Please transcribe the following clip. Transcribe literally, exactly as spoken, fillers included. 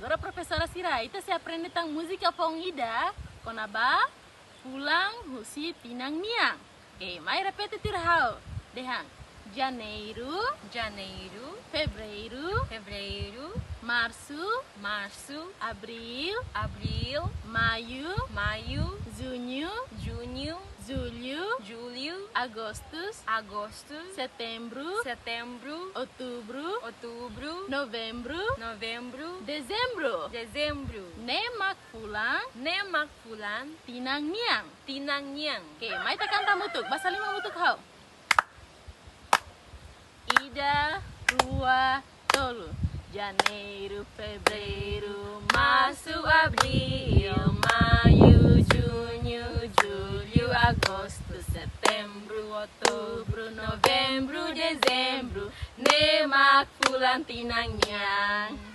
Agora, profesora sira, ita sei aprende tan múzika foun ida kona-ba fulan husi tinan nian. Oke, mai repete tuir ha'u. Dehan: janeiru, janeiru, fevereiru, fevereiru, marsu, marsu, abríl, abríl, maiu, maiu, juñu, juñu, jullu, jullu, agostu, agostu, setembru, setembru, outubru, outubru, novembru, novembru, dezembru, dezembru. Ne'e mak fulan, ne'e mak fulan, tinan nian, tinan nian. Oke, mai ita kanta hamutuk, basa liman hamutuk ho ha'u. Ida, rua, tolu. Janeiru, fevereiru, marsu, abríl, maiu, juñu, jullu, agostu, setembru, outubru, novembru, dezembru. Ne'e mak fulan tinan nian.